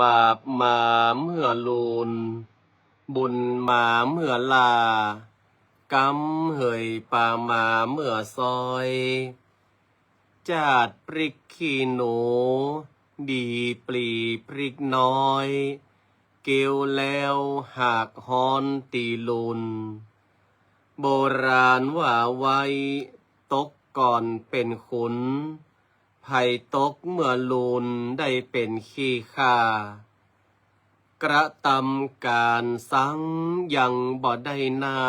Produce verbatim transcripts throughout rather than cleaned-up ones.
บาปมาเมื่อลูน บุญมาเมื่อหล้า กำเหยปามาเมื่อซ้อย จาดพริกขี้หนู ดีปลีพริกน้อย เกลียวแล้วหากฮ้อนตี้ลูน โบราณว่าไว้ ตกก่อนเป๋นขุน ใผตกเมื่อลูนได้เป๋นขี้ข้า กระตำก๋านสังยังบ่ได้หน้า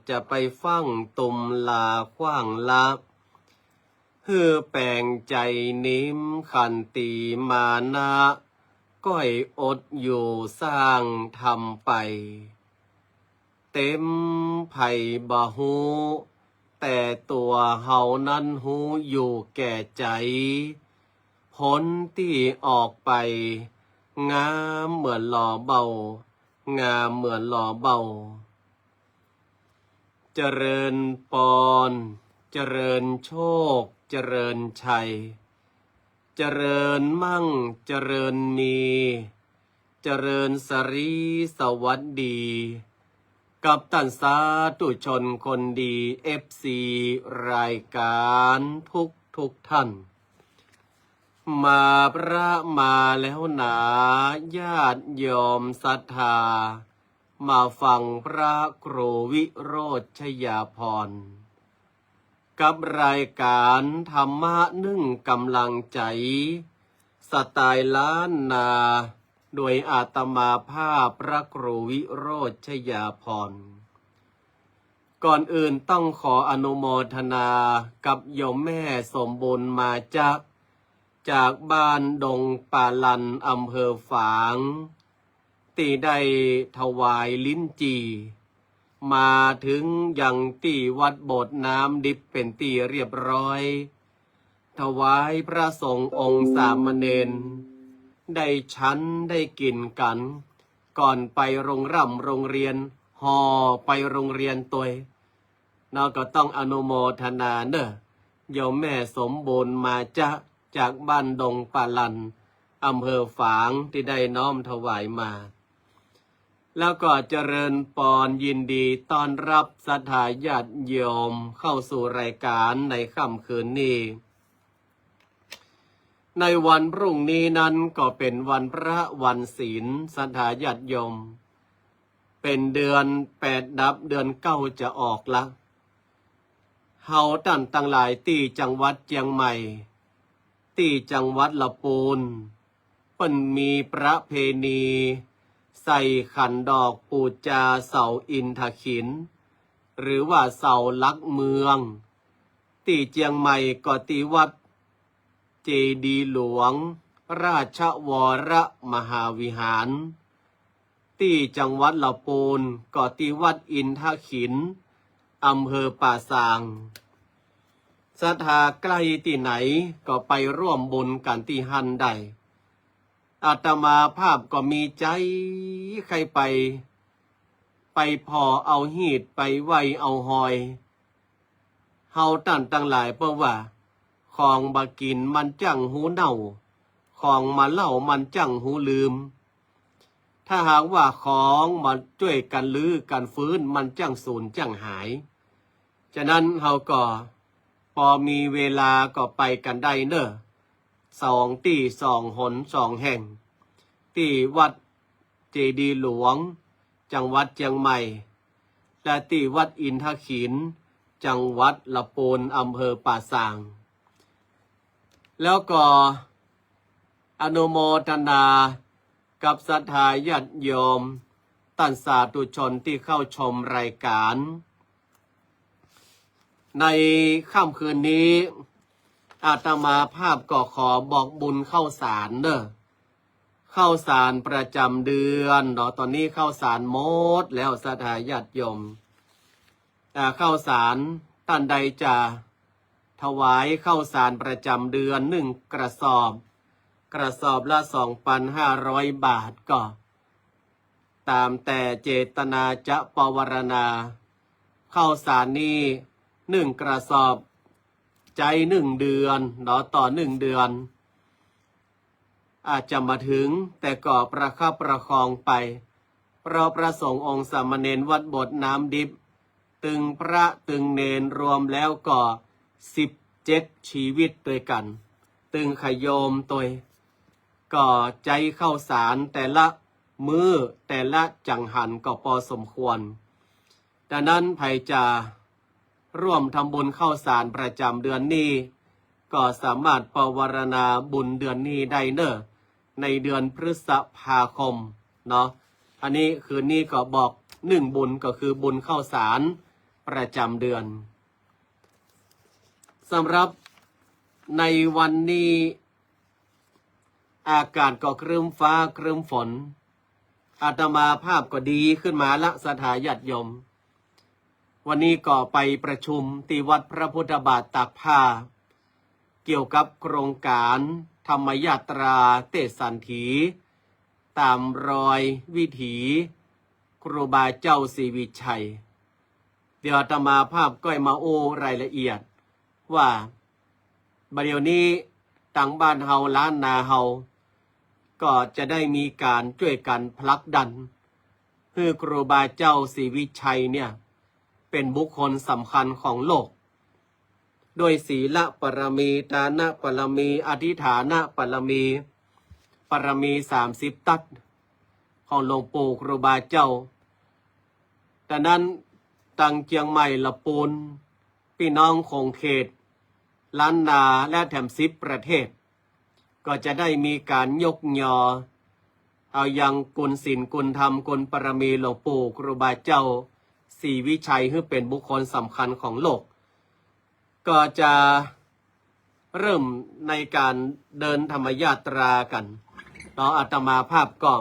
จะไปฟั่งตุมลาขว้างละ หื้อแป๋งใจ๋นิ่มขันตีมานะ ก้อยอดอยู่สร้างธรรมไป เต็มใผบ่ฮู้ แต่ตั๋วเฮานั้นฮู้อยู่แก่ใจ๋ ผลตี้ออกไป งามเหมือนหล่อเบ้า งามเหมือนหล่อเบ้า เจริญปอน เจริญโชค เจริญชัย เจริญมั่ง เจริญมี เจริญสรีสวัสดี กับต้านสาธุชนคนดี เอฟซี รายก๋านทุกทุกท่าน มาพระมาแล้วหนา ญาติโยมศรัทธา มาฟังพระครูวิโรจน์ชยาภรณ์ กับรายก๋านธรรมะนึ่งก๋ำลังใจ๋ สไตล์ล้านนา โดยอาตมาภาพพระครูวิโรจน์ชยาภรณ์ ก่อนอื่นต้องขออนุโมทนากับโยมแม่สมบูรณ์มาจะ จากบ้านดงป่าลัน อำเภอฝาง ตี้ได้ถวายลิ้นจี่ มาเถิงยังตี้วัดโบสถ์น้ำดิบเป๋นตี้เรียบร้อย ถวายพระสงฆ์องค์สามเณร ได้ฉันได้กิ๋นกั๋น ก่อนไปโรงร่ำโรงเรียน ห่อไปโรงเรียนตวย เนาะ ก็ต้องอนุโมทนาเน่อ โยมแม่สมบูรณ์มาจะ จากบ้านดงป่าลัน อำเภอฝาง ตี้ได้น้อมถวายมา แล้วก็เจริญปอนยินดีต้อนรับศรัทธาญาติโยมเข้าสู่รายก๋านในค่ำคืนนี้ ในวันพรุ่งนี้นั้นก็เป๋นวันพระวันศีล ศรัทธาญาติโยม เป๋นเดือนแปดดับ เดือนเก้าจะออกละ เฮาต้านตังหลายตี้จังหวัดเจียงใหม่ ตี้จังหวัดละปูน เปิ้นมีประเพณี ใส่ขันดอกปู๋จาเสาอินทขิล หรือว่าเสาหลักเมือง ตี้เจียงใหม่ก็ตี้วัด เจดีย์หลวงราชวรมหาวิหาร ตี้จังหวัดละปูน ก็ตี้วัดอินทขิล อำเภอป่าซาง ศรัทธาใก้ตี้ไหนก็ไปร่วมบุญกั๋นตี้หั้นได้ อาตมาภาพก็มีใจ๋ใค่ไป ไปผ่อเอาฮีต ไปไหว้เอาฮอย เฮาต้านตังหลาย เปิ้นว่า ของบ่กิ๋นมันจั้งฮู้เน่า ของบ่เล่ามันจั้งฮู้ลืม ถ้าหากว่าของบ่จ้วยกั๋นรื้อกั๋นฟื้น มันจั้งสูญจั้งหาย ฉะนั้นเฮาก็ปอมีเวลาก็ไปกั๋นได้เน่อ สองตี้สองหนสองแห่ง ตี้วัดเจดีย์หลวง จังหวัดเจียงใหม่ และตี้วัดอินทขิล จังหวัดละปูน อำเภอป่าซาง แล้วก็อนุโมทนากับศรัทธาญาติโยม ต้านสาธุชนตี้เข้าชมรายก๋าน ในค่ำคืนนี้ อาตมาภาพก็ขอบอกบุญข้าวสารเน่อ ข้าวสารประจ๋ำเดือนเนาะ ต๋อนนี้ข้าวสารหมดแล้ว ศรัทธาญาติโยม อ่า ข้าวสาร ต้านใดจะถวายข้าวสารประจ๋ำเดือนหนึ่งกระสอบ กระสอบละสองปันห้าร้อยบาท ก็ต๋ามแต่เจตนาจะปวารณา ข้าวสารนี้หนึ่งกระสอบ ใจ๊หนึ่งเดือนเนาะ ต่อหนึ่งเดือน อาจจะบ่เถิง แต่ก็ประคับประคองไป เพราะพระสงฆ์องค์สามเณรวัดโบสถ์น้ำดิบ ตึงพระตึงเณรรวมแล้วก็สิบเจ็ดชีวิตตวยกั๋น ตึงขะโยมตวย ก็ใจ๊ข้าวสารแต่ละมื้อแต่ละจังหันก็ปอสมควร ดังนั้นใผจะร่วมทำบุญข้าวสารประจ๋ำเดือนนี้ ก็สามารถปวารณาบุญเดือนนี้ได้เน่อ ในเดือนพฤษภาคมเนาะ อันนี้คืนนี้ก็บอกหนึ่งบุญ ก็คือบุญข้าวสารประจ๋ำเดือน สำหรับในวันนี้ อากาศก็ครึ้มฟ้าครึ้มฝน อาตมาภาพก็ดีขึ้นมาละ ศรัทธาญาติโยม วันนี้ก็ไปประชุมตี้วัดพระพุทธบาทตากผ้า เกี่ยวกับโครงก๋านธรรมยาตราเตชสันถี ต๋ามรอยวิถีครูบาเจ้าศรีวิชัย เดี๋ยวอาตมาภาพก้อยมาอู้รายละเอียดว่า บ่าเดี่ยวนี้ตางบ้านเฮาล้านนาเฮา ก็จะได้มีก๋านจ้วยกั๋นผลักดัน หื้อครูบาเจ้าศรีวิชัยเนี่ย เป๋นบุคคลสำคัญของโลก ด้วยศีลบารมี ทานบารมี อธิษฐานบารมี บารมีสามสิบตั๊ดของหลวงปู่ครูบาเจ้า ดังนั้นตางเจียงใหม่ ละปูน ปี้น้องขงเขต ล้านนา และแถมสิบประเทศ ก็จะได้มีก๋านยกยอ เอายังคุณศีลคุณธรรมคุณบารมีหลวงปู่ครูบาเจ้าศรีวิชัย หื้อเป๋นบุคคลสำคัญของโลก ก็จะเริ่มในก๋านเดินธรรมยาตรากั๋นเนาะ อาตมาภาพก็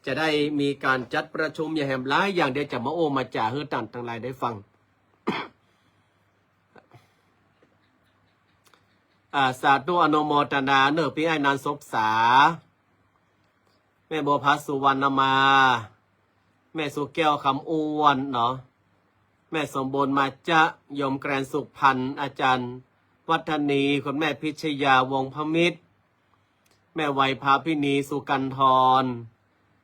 จะได้มีก๋านจัดประชุมอย่างแหมหลายอย่าง เดี๋ยวจะมาอู้มาจ๋าหื้อต้านตังหลายได้ฟัง อ่า สาธุอนุโมทนาเน่อ ปี้อ้ายนันท์ สบสา แม่บัวพัด สุวรรณมา แม่สุแก้ว คำอ้วนเนาะ แม่สมบูรณ์ มาจะ โยมแกรน สุขพันธ์ อาจ๋ารย์วัฒนี คุณแม่พิชยา วงศ์พมิตร แม่ไหว ภาพินี สุกันทร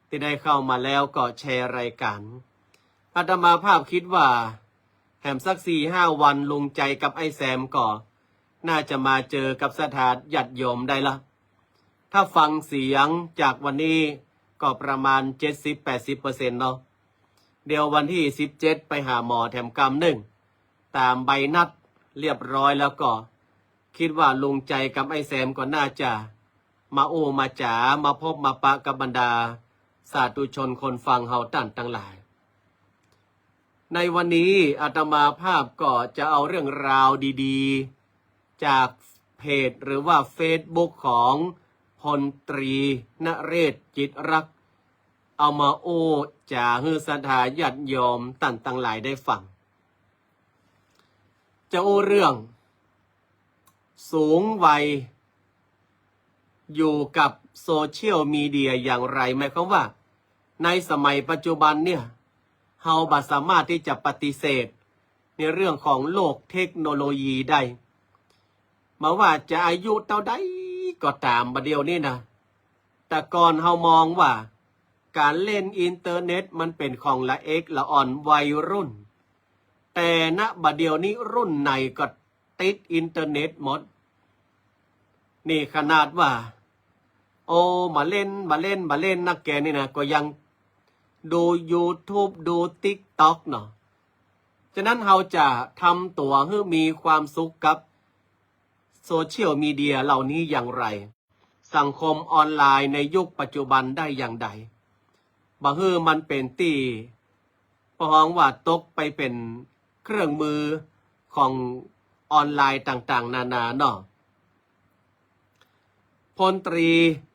ตี้ได้เข้ามาแล้วก็แชร์รายก๋าน อาตมาภาพกึ๊ดว่า แหมสักสี่ห้าวัน ลุงใจ๋กับไอ้แซมก็น่าจะมาเจอกับศรัทธาญาติโยมได้ละ ถ้าฟังเสียงจากวันนี้ก็ประมาณเจ็ดสิบแปดสิบเปอร์เซ็นต์เนาะ เดี๋ยววันตี้สิบเจ็ดไปหาหมอแถมกำหนึ่ง ต๋ามใบนัดเรียบร้อยแล้ว ก็กึ๊ดว่าลุงใจ๋กับไอ้แซมก็น่าจะมาอู้มาจ๋า มาพบมาปะกับบรรดาสาธุชนคนฟังเฮาต้านตังหลาย ในวันนี้อาตมาภาพก็จะเอาเรื่องราวดีๆ จาก เพจหรือว่าเฟซบุ๊กของพลตรีนเรศ จิตรักษ์ เอามาอู้จ๋าหื้อศรัทธาญาติโยมต้านตังหลายได้ฟัง จะอู้เรื่อง สูงวัย อยู่กับโซเชียลมีเดียอย่างไร หมายความว่า ในสมัยปัจจุบันเนี่ย เฮาบ่สามารถที่จะปฏิเสธในเรื่องของโลกเทคโนโลยีได้ บ่ว่าจะอายุเต้าใดก็ต๋าม บ่าเดี่ยวนี้นะ แต่ก่อนเฮามองว่า ก๋านเล่นอินเทอร์เน็ตมันเป๋นของละเอกละอ่อนวัยรุ่น แต่ณบ่าเดี่ยวนี้รุ่นไหนก็ติดอินเทอร์เน็ตหมด นี่ขนาดว่า โอ้ บ่าเล่น บ่าเล่น บ่าเล่นนักแกนี่นะ ก็ยังดูยูทูบ ดูติ๊กต็อกเนาะ ฉะนั้นเฮาจะทำตั๋วหื้อมีความสุขกับโซเชียลมีเดียเหล่านี้อย่างไร สังคมออนไลน์ในยุคปัจจุบันได้อย่างใด บ่หื้อมันเป๋นตี้ ปะฮ้องว่าตกไปเป๋นเครื่องมือของออนไลน์ต่างๆ นานาเนาะ พลตรี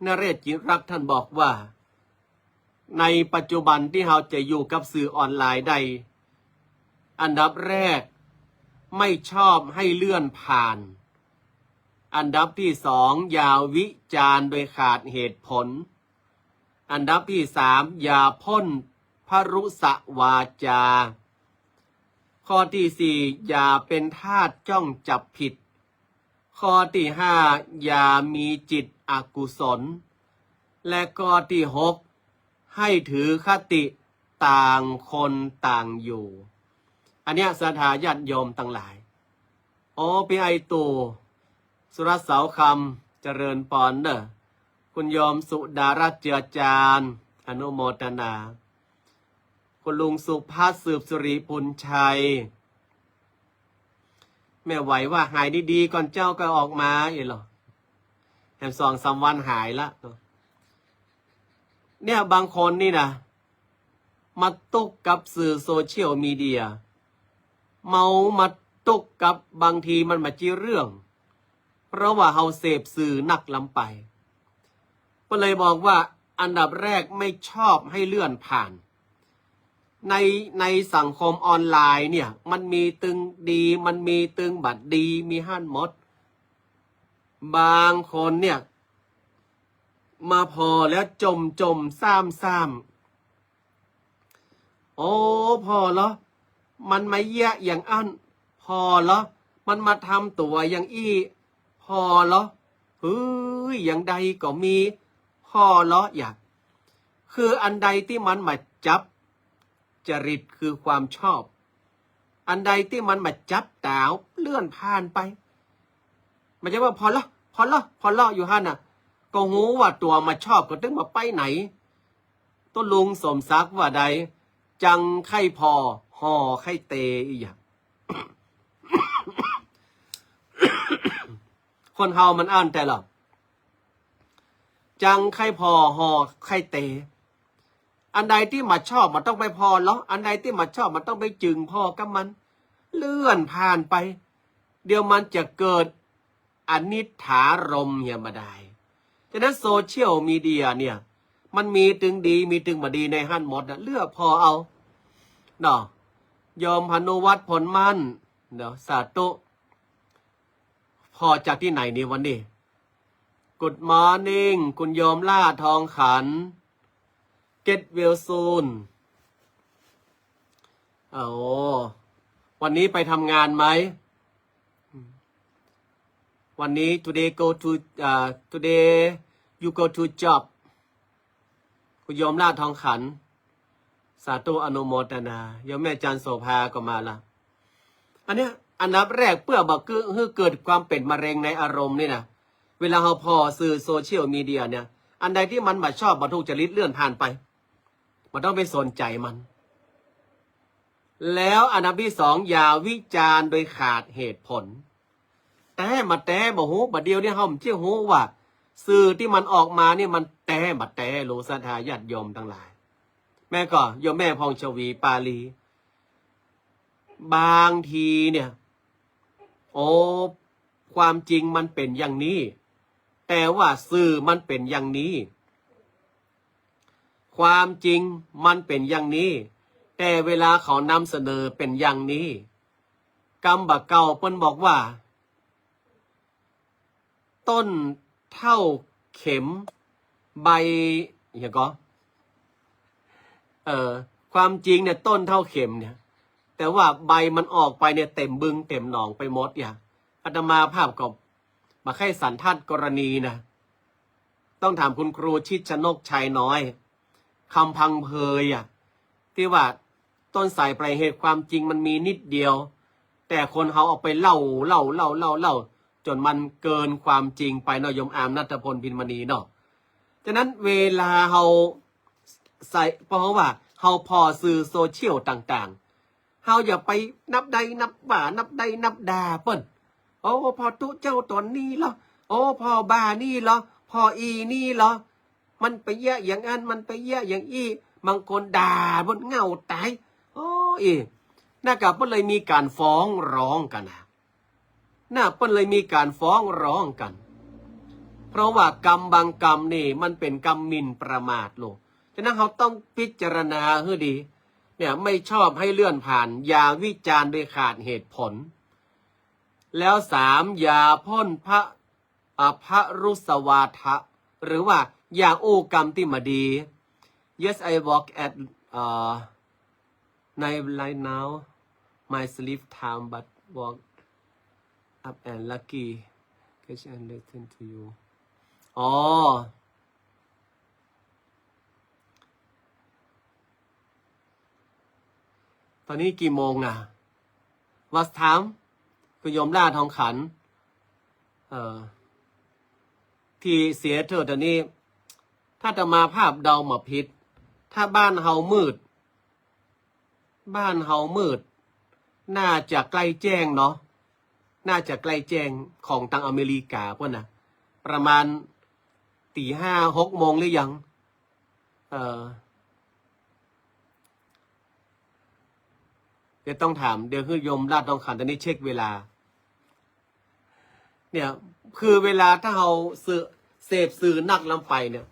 นเรศ จิตรักษ์ ท่านบอกว่า ในปัจจุบันที่เฮาจะอยู่กับสื่อออนไลน์ได้ อันดับแรก ไม่ชอบให้เลื่อนผ่าน อันดับที่สอง อย่าวิจารณ์โดยขาดเหตุผล อันดับที่สาม อย่าพ่นพรุสวาจา ข้อที่สี่ อย่าเป็นทาสจ้องจับผิด ข้อที่ห้า อย่ามีจิตอกุศล และข้อที่หก ให้ถือคติต่างคนต่างอยู่ อันเนี้ยศรัทธาญาติโยมตังหลาย โอ้ ปี้ไอตู่ สุรัตน์เสาคำ เจริญปอนเน่อ คุณโยมสุดารัตน์ เจือจาน อนุโมทนา คุณลุงสุพัฒน์ สืบสิริปุญชัย แม่ไหวว่าหายดีๆ ก่อนเจ้าก็ออกมาอีกเหรอ แหมสองสามวันหายละ เนี่ยบางคนนี่นะ มาตุ๊กกับสื่อโซเชียลมีเดีย เมามาตุ๊กกับบางทีมันบ่าจี้เรื่อง เพราะว่าเฮาเสพสื่อนักล้ำไป ก็เลยบอกว่าอันดับแรกไม่ชอบให้เลื่อนผ่าน ใน ในสังคมออนไลน์เนี่ย มันมีตึงดี มันมีตึงบ่าดี มีหั้นหมด บางคนเนี่ย มาผ่อแล้วจ่มจ่มซ้ำซ้ำ โอ้ ผ่อเหรอ มันมาเยียะอย่างอั้น ผ่อเหรอ มันมาทำตั๋วอย่างอี้ ผ่อเหรอ เฮ้ย อย่างใดก็มี ผ่อเหรอ อยาก คืออันใดตี้มันบ่าจับจริตคือความชอบ อันใดตี้มันบ่าจับต๋า เลื่อนผ่านไป บ่ใจ้ว่าผ่อเหรอ ผ่อเหรอ ผ่อเหรอ อยู่หั้นน่ะ ก็ฮู้ว่าตั๋วบ่าชอบก็ตึงบ่าไปไหน ตุ๊ลุงสมศักดิ์ว่าใด จังใค่ผ่อ ห่อใค่เต อีหยัง คนเฮามันอั้นแต๊เหรอ จังใค่ผ่อ ห่อใค่เต อันใดตี้บ่าชอบบ่าต้องไปผ่อเหรอ อันใดตี้บ่าชอบบ่าต้องไปจึ่งผ่อกับมัน เลื่อนผ่านไป เดี๋ยวมันจะเกิดอนิจฐารมณ์เหียบ่าดาย ฉะนั้นโซเชียลมีเดียเนี่ย มันมีตึงดี มีตึงบ่าดีในหั้นหมดน่ะ เลือกผ่อเอา เนาะ โยมพานุวัฒน์ ผลมั่น เนาะ สาธุ ผ่อจากตี้ไหนนี่วันนี้ Good morning คุณโยมล่าทองขัน Get well soon โอ้ วันนี้ไปทำงานไหม วันนี้ today go to อ่า today you go to job คุณโยมล่าทองขัน สาธุอนุโมทนา โยมแม่จันโสภาก็มาละ อันเนี้ย อันดับแรกเปื้อบ่าหื้อเกิดความเป๋นมะเร็งในอารมณ์นี่นะ เวลาเฮาผ่อสื่อโซเชียลมีเดียเนี่ย อันใดตี้มันบ่าชอบบ่าถูกจริตเลื่อนผ่านไป บ่าต้องไปสนใจ๋มัน แล้วอันดับตี้สอง อย่าวิจารณ์โดยขาดเหตุผล แต๊บ่าแต๊บ่ฮู้ บ่าเดี่ยวนี้เฮาบ่าเจียะฮู้ว่า สื่อตี้มันออกมานี่มันแต๊บ่าแต๊ หลูศรัทธาญาติโยมตังหลาย แม่ก็โยมแม่พองชวีปาลี บางทีเนี่ย โอ้ ความจริงมันเป๋นอย่างนี้ แต่ว่าสื่อมันเป๋นอย่างนี้ ความจริงมันเป๋นอย่างนี้ แต่เวลาเขานำเสนอเป๋นอย่างนี้ กำบ่าเก่าเปิ้นบอกว่า ต้นเท่าเข็ม ใบ อะหยังก่อ เอ่อ ความจริงเนี่ยต้นเท่าเข็มเนี่ย แต่ว่าใบมันออกไปเนี่ยเต็มบึงเต็มหนองไปหมดเนี่ย อาตมาภาพก็บ่ใค่สันทัดกรณีนะ ต้องถามคุณครูชิดชนก ชัยน้อย คำพังเพยอะ ตี้ว่าต้นสายปลายเหตุความจริงมันมีนิดเดียว แต่คนเฮาเอาไปเล่า เล่า เล่า เล่า เล่า จ๋นมันเกินความจริงไปเนาะ โยมอาร์ม ณัฐพล พิณมณีเนาะ ฉะนั้นเวลาเฮาใส่ เพราะว่าเฮาผ่อสื่อโซเชียลต่างๆ เฮาอย่าไปนับได้นับว่า นับได้นับด่าเปิ้น โอ้ ผ่อตุ๊เจ้าต๋นนี้เหรอ โอ้ ผ่อบ่านี่เหรอ ผ่ออี่นี่เหรอ มันไปเยียะอย่างอั้น มันไปเยียะอย่างอี้ บางคนด่าเปิ้นเหง้าต๋าย โอ้ อี้ น่ะก็เปิ้นเลยมีก๋านฟ้องร้องกั๋นนะ น่ะ เปิ้นเลยมีก๋านฟ้องร้องกั๋น เพราะว่ากำบางกำนี่มันเป๋นกำหมิ่นประมาทลง ฉะนั้นเฮาต้องพิจารณาหื้อดี เนี่ย ไม่ชอบให้เลื่อนผ่าน อย่าวิจารณ์โดยขาดเหตุผล แล้วสาม อย่าพ่นพระ อ่า พระรุสวาทะ หรือว่าอย่าอู้กำตี้บ่ดี Yes, I walk at, uh, night right now. My sleep time, but walk up and lucky. Catch and listen to you. อ๋อ ต๋อนนี้กี่โมงอะ What time? คุณโยมล่าทองขัน เอ่อ ตี้ซีแอตเทิลต๋อนนี้ ถ้าอาตมาภาพเดาบ่ผิด ถ้าบ้านเฮามืด บ้านเฮามืด น่าจะใก้แจ้งเนาะ น่าจะใก้แจ้งของตางอเมริกาปู๊นนะ ประมาณตี๋ห้าหกโมงหรือยัง เอ่อ เดี๋ยวต้องถาม เดี๋ยวหื้อโยมล่าทองขันต๋อนนี้เช็คเวลา เนี่ย คือเวลาถ้าเฮาเสพ เสพสื่อนักล้ำไปเนี่ย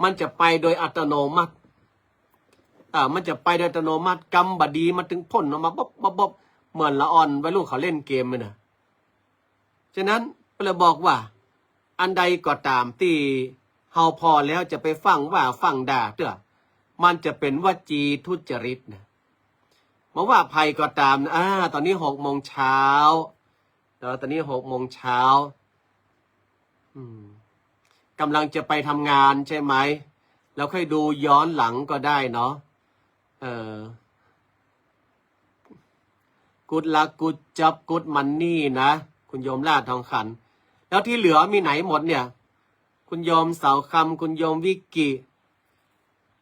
มันจะไปโดยอัตโนมัติ อ่า มันจะไปโดยอัตโนมัติ กำบ่ดีมันตึงพ่นออกมาบ๊อบบ๊อบบ๊อบ เหมือนละอ่อนวัยรุ่นเขาเล่นเกมเลยนะ ฉะนั้นเปิ้นเลยบอกว่า อันใดก็ต๋ามตี้เฮาผ่อแล้วจะไปฟั่งว่าฟั่งด่าเตื้อ มันจะเป๋นวจีทุจริตนะ บ่ว่าใผก็ต๋ามนะ อ่า ต๋อนนี้หกโมงเช้า เนาะ ต๋อนนี้หกโมงเช้า อืม กำลังจะไปทำงานใช่ไหม แล้วค่อยดูย้อนหลังก็ได้เนาะ เออ Good luck, good job, good money นะ คุณโยมล่าทองขัน แล้วที่เหลือมีไหนหมดเนี่ย คุณโยมเสาคำ คุณโยมวิกกี้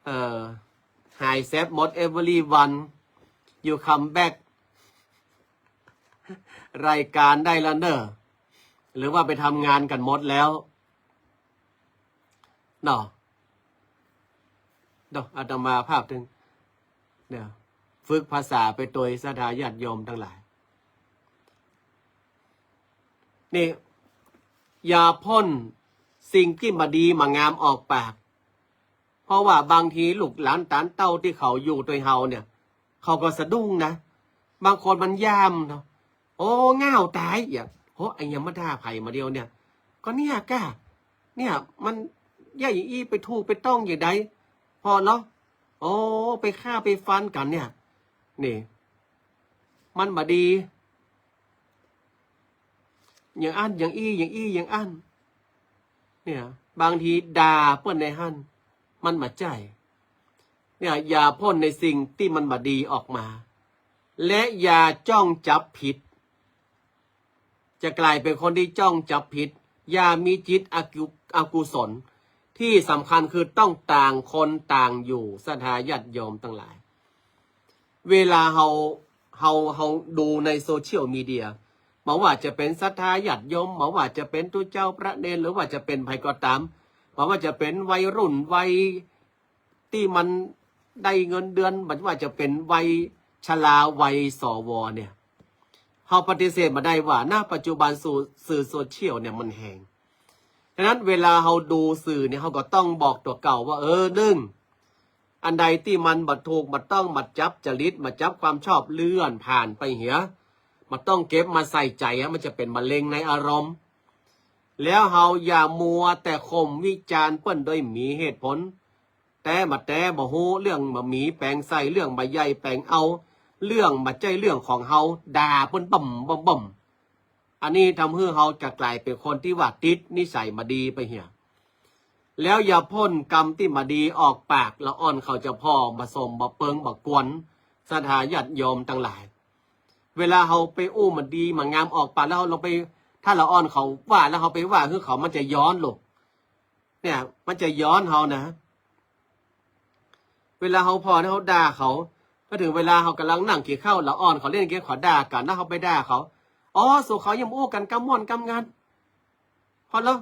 เอ่อ หายแซบหมด everyone you come back รายการได้แล้วเนอะ หรือว่าไปทำงานกั๋นหมดแล้วเนาะ เนาะ อาตมาภาพตึง เนี่ย ฝึกภาษาไปโตย ศรัทธาญาติโยมตังหลาย นี่ อย่าพ่นสิ่งตี้บ่ดีบ่งามออกปาก เพราะว่าบางทีลูกหลานต๋านเต้าตี้เขาอยู่โตยเฮาเนี่ย เขาก็สะดุ้งนะ บางคนมันย่ามเนาะ โอ้ เหง้าต๋าย อะ โห อะหยังมาด่าใผบ่าเดี่ยวเนี่ย ก็เนี่ยก้า เนี่ย มันเยียะอย่างอี้ ไปถูกไปต้องอย่างใด ผ่อเนาะ โอ้ ไปฆ่าไปฟันกั๋นเนี่ย นี่ มันบ่ดี อย่างอั้น อย่างอี้ อย่างอี้ อย่างอั้น เนี่ย บางทีด่าเปิ้นในหั้น มันบ่ใจ้ เนี่ย อย่าพ่นในสิ่งตี้มันบ่ดีออกมา และอย่าจ้องจับผิด จะกลายเป๋นคนตี้จ้องจับผิด อย่ามีจิตอกุ- อกุศล ตี้สำคัญคือต้องต่างคนต่างอยู่ ศรัทธาญาติโยมตังหลาย เวลาเฮา เฮา เฮาดูในโซเชียลมีเดีย บ่ว่าจะเป๋นศรัทธาญาติโยม บ่ว่าจะเป๋นตุ๊เจ้าพระเณร หรือว่าจะเป๋นใผก็ต๋าม บ่ว่าจะเป๋นวัยรุ่น วัยตี้มันได้เงินเดือน บ่ว่าจะเป๋นวัยชรา วัย สว เนี่ย เฮาปฏิเสธบ่ได้ว่า ณ ปัจจุบันสู่ สื่อโซเชียลเนี่ยมันแฮง ฉะนั้นเวลาเฮาดูสื่อเนี่ย เฮาก็ต้องบอกตั๋วเก่าว่า เออ นึ่ง อันใดตี้มันบ่ถูก บ่ต้อง บ่จับจริต บ่จับความชอบ เลื่อนผ่านไปเหีย บ่ต้องเก็บมาใส่ใจ๋อะ มันจะเป๋นมะเร็งในอารมณ์ แล้วเฮาอย่ามัวแต่ข่มวิจารณ์เปิ้นโดยมีเหตุผล แต๊บ่แต๊บ่ฮู้ เรื่องบ่หมีแป๋งใส่ เรื่องบ่ใหญ่แป๋งเอา เรื่องบ่ใจ้เรื่องของเฮา ด่าเปิ้นบ่มบ่มบ่ม อันนี้ทำหื้อเฮาจะก๋ายเป๋นคนตี้ว่าติดนิสัยบ่ดีไปเหีย แล้วอย่าพ่นกำตี้บ่ดีออกปาก ละอ่อนเขาจะผ่อ บ่สม บ่เปิง บ่กวน ศรัทธาญาติโยมตังหลาย เวลาเฮาไปอู้บ่ดีบ่งามออกปาก แล้วเฮาลองไป ถ้าละอ่อนเขาว่า แล้วเฮาไปว่าหื้อเขา มันจะย้อนลูก เนี่ย มันจะย้อนเฮานะ เวลาเฮาผ่อเนี่ย เฮาด่าเขา พอเถิงเวลาเฮาก่ำลังนั่งกิ๋นข้าว ละอ่อนเขาเล่นเกม เขาด่ากั๋น แล้วเฮาไปด่าเขา อ๋อ สูเขายังอู้กั๋นกำม่วนกำงาน พอแล้ว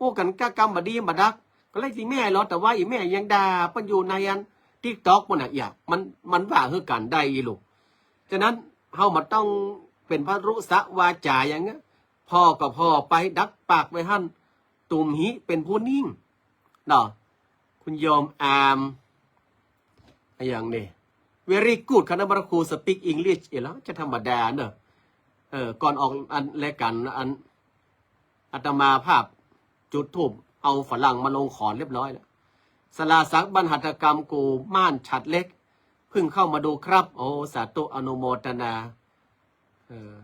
อู้กั๋นก้ากำบ่ดีบ่ดัก ก็เลยตี้แม่ลอ แต่ว่าอี่แม่ยังด่าเปิ้นอยู่ในอัน ติ๊กต็อก ปุ้นน่ะ เหีย มัน มันว่าหื้อกั๋นได้อี่ลูก ฉะนั้นเฮาบ่ต้องเป๋นพระรุสวาจ๋าอย่างเงี้ย ผ่อก็ผ่อไป ดักปากไว้หั้น ตุ่มหิเป๋นผู้นิ่ง เนาะ คุณโยมอาร์ม อะหยังนี่ very good คณะพระครู speak English อีกแล้ว จะธรรมดาเนอะ เออ ก่อนออกอันรายก๋านอัน อาตมาภาพจุดธูปเอาฝรั่งมาลงขอนเรียบร้อยแล้ว สลาสักบรรหัตถกรรมกูม่านฉัตรเล็ก เพิ่งเข้ามาดูครับ โอ้ สาธุอนุโมทนา เออ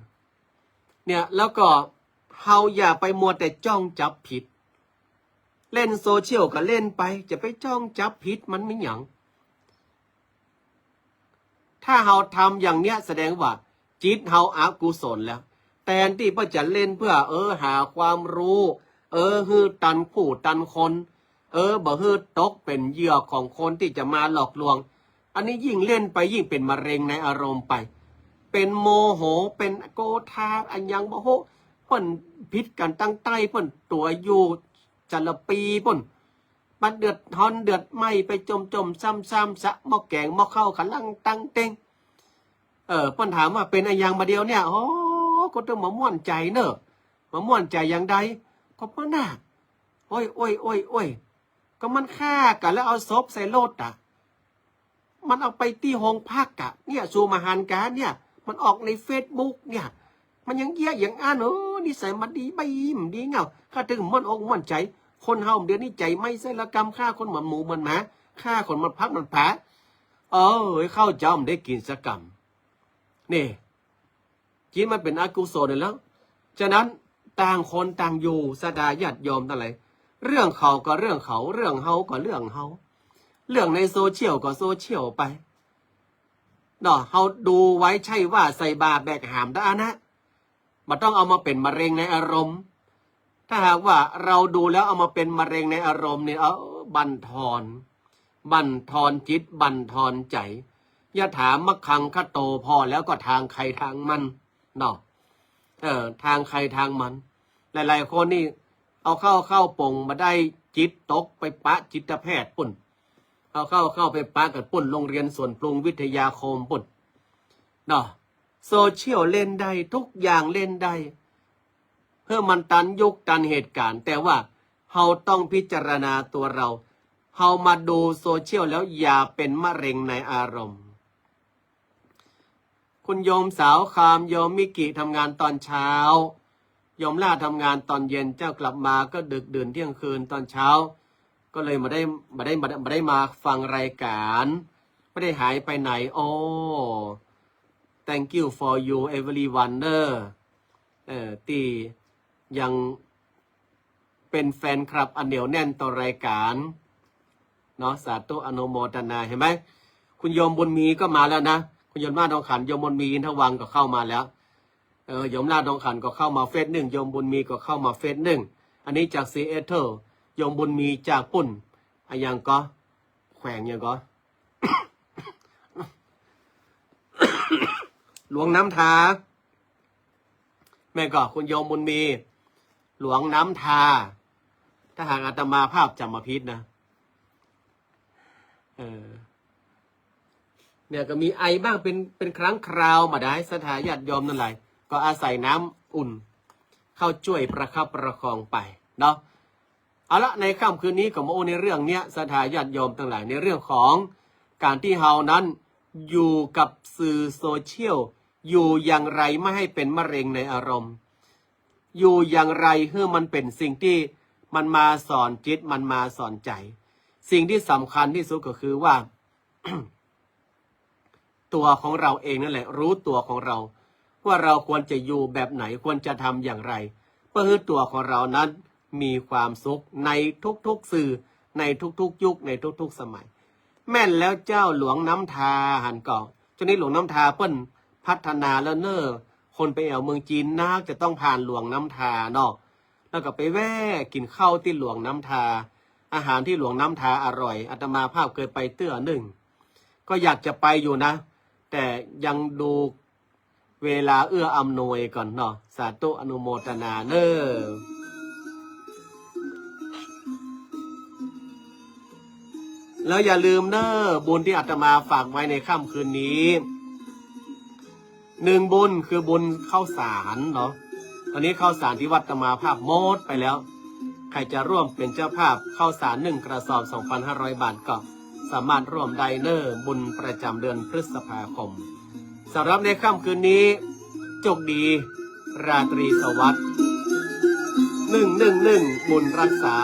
เนี่ย แล้วก็เฮาอย่าไปมัวแต่จ้องจับผิด เล่นโซเชียลก็เล่นไป จะไปจ้องจับผิดมันไม่หยัง ถ้าเฮาทำอย่างเนี้ย แสดงว่าจิตเฮาอกุศลแล้ว แตนตี้เปิ้นจะเล่นเพื่อ เออ หาความรู้ เออ หื้อตันผู้ตันคน เออ บ่หื้อตกเป๋นเหยื่อของคนตี้จะมาหลอกลวง อันนี้ยิ่งเล่นไปยิ่งเป๋นมะเร็งในอารมณ์ไป เป๋นโมโห เป๋นโกธา อะหยังบ่ฮู้ เปิ้นผิดกั๋นตังใต้ เปิ้นตั๋วอยู่จาระปีปุ้น มันเดือดฮ้อนเดือดไหม้ไปจ่มๆ ซ้ำๆ สะหม้อแก๋งหม้อข้าวก๋ำลังตังเต็ง เออ เปิ้นถามว่าเป๋นอะหยังบ่าเดี่ยวเนี่ย โอ้ ก็ต้องบ่ม่วนใจ๋เน่อ บ่ม่วนใจ๋อย่างใด ก็เปิ้นน่ะ โอ้ย โอ้ย โอ้ย โอ้ย ก็มันฆ่ากั๋นแล้วเอาศพใส่รถอะ มันเอาไปตี้โฮงพักอะ เนี่ย สูบ่หันกาเนี่ย มันออกในเฟซบุ๊กเนี่ย มันยังเยียะอย่างอั้น เออ นิสัยบ่ดี บ่ดี บ่ดีเงา ข้าเถิงม่วนอกม่วนใจ๋ คนเฮาเดี๋ยวนี้ใจ๋ไม้ไส้ละกำ ฆ่าคนเหมือนหมูเหมือนหมา ฆ่าคนเหมือนผักเหมือนผา เออ ข้าวเจ้าบ่ได้กิ๋นสักกำ นี่ จิตมันเป๋นอกุศลแล้ว ฉะนั้นต่างคนต่างอยู่ ศรัทธาญาติโยมตังหลาย เรื่องเขาก็เรื่องเขา เรื่องเฮาก็เรื่องเฮา เรื่องในโซเชียลก็โซเชียลไป เนาะ เฮาดูไว้ใช่ว่าใส่บ่าแบกหามได้นะ บ่ต้องเอามาเป๋นมะเร็งในอารมณ์ ถ้าหากว่าเราดูแล้วเอามาเป๋นมะเร็งในอารมณ์เนี่ย เออ บั่นทอน บั่นทอนจิต บั่นทอนใจ๋ ยะถามะคังคะโต ผ่อแล้วก็ทางใครทางมัน เนาะ เออ ทางใครทางมัน หลายๆ คนนี่ เอาเข้า เข้าปงบ่ได้ จิตตกไปปะจิตแพทย์ปุ้น เอาเข้า เข้าไปปะกั๋นปุ้น โรงเรียนสวนปรุงวิทยาคมปุ้น เนาะ โซเชียลเล่นได้ ทุกอย่างเล่นได้ เพื่อมันตันยุคตันเหตุก๋ารณ์ แต่ว่าเฮาต้องพิจารณาตั๋วเฮา เฮามาดูโซเชียลแล้วอย่าเป๋นมะเร็งในอารมณ์ คุณโยมสาวคาม โยมมิกิทำงานตอนเช้า โยมล่าทำงานตอนเย็น เจ้ากลับมาก็ดึกดื่นเที่ยงคืน ตอนเช้าก็เลยบ่ได้ บ่ได้ บ่ได้ บ่ได้มาฟังรายก๋าน บ่ได้หายไปไหน โอ้ thank you for you everyone เนอะ เอ่อ ตี้ยัง เป๋นแฟนคลับอันเหนียวแน่นต่อรายก๋าน เนาะ สาธุอนุโมทนา หันก่อ คุณโยมบุญมีก็มาแล้วนะ คุณโยมล่าทองขัน โยมบุญมีอินทวังก็เข้ามาแล้ว เออ โยมล่าทองขันก็เข้ามาเฟซนึ่ง โยมบุญมีก็เข้ามาเฟซนึ่ง อันนี้จากซีแอตเทิล โยมบุญมีจากปุ้น อะหยังก่อ แขวงหยังก่อ หลวงน้ำทา แม่นก่อ คุณโยมบุญมี หลวงน้ำทา ถ้าหากอาตมาภาพจ๋ำบ่ผิดนะ เออ เนี่ยก็มีไอบ้างเป๋น เป๋นครั้งคราวบ่ดาย ศรัทธาญาติโยมตังหลาย ก็อาศัยน้ำอุ่นเข้าจ้วยประคับประคองไปเนาะ เอาละ ในค่ำคืนนี้ก็มาอู้ในเรื่องเนี้ย ศรัทธาญาติโยมตังหลาย ในเรื่องของก๋านตี้เฮานั้นอยู่กับสื่อโซเชียล อยู่อย่างไรไม่ให้เป็นมะเร็งในอารมณ์ อยู่อย่างไรหื้อมันเป๋นสิ่งตี้มันมาสอนจิต มันมาสอนใจ๋ สิ่งตี้สำคัญตี้สุดก็คือว่า ตั๋วของเฮาเองนั่นแหละ ฮู้ตั๋วของเฮา ว่าเฮาควรจะอยู่แบบไหน ควรจะทำอย่างไร เปื้อหื้อตั๋วของเฮานั้นมีความสุขในทุกๆ สื่อ ในทุกๆ ยุค ในทุกๆ สมัย แม่นแล้วเจ้า หลวงน้ำทาหั้นก่อ จนนี้หลวงน้ำทาเปิ้นพัฒนาแล้วเน่อ คนไปแอ่วเมืองจีนนักจะต้องผ่านหลวงน้ำทาเนาะ แล้วก็ไปแว่กิ๋นข้าวตี้หลวงน้ำทา อาหารตี้หลวงน้ำทาอร่อย อาตมาภาพเคยไปเตื้อนึ่ง ก็อยากจะไปอยู่นะ แต่ยังดูเวลาเอื้ออำนวยก่อนเนาะ สาธุอนุโมทนาเน่อ แล้วอย่าลืมเน่อ บุญตี้อาตมาฝากไว้ในค่ำคืนนี้ หนึ่งบุญคือบุญข้าวสารเนาะ ตอนนี้ข้าวสารตี้วัดอาตมาภาพหมดไปแล้ว ใผจะร่วมเป๋นเจ้าภาพข้าวสารหนึ่งกระสอบ สองพันห้าร้อยบาท ก็สามารถร่วมได้เน่อ บุญประจ๋ำเดือนพฤษภาคม สำหรับในค่ำคืนนี้ โจคดี ราตรีสวัสดิ์ หนึ่งหนึ่งหนึ่ง บุญรักษา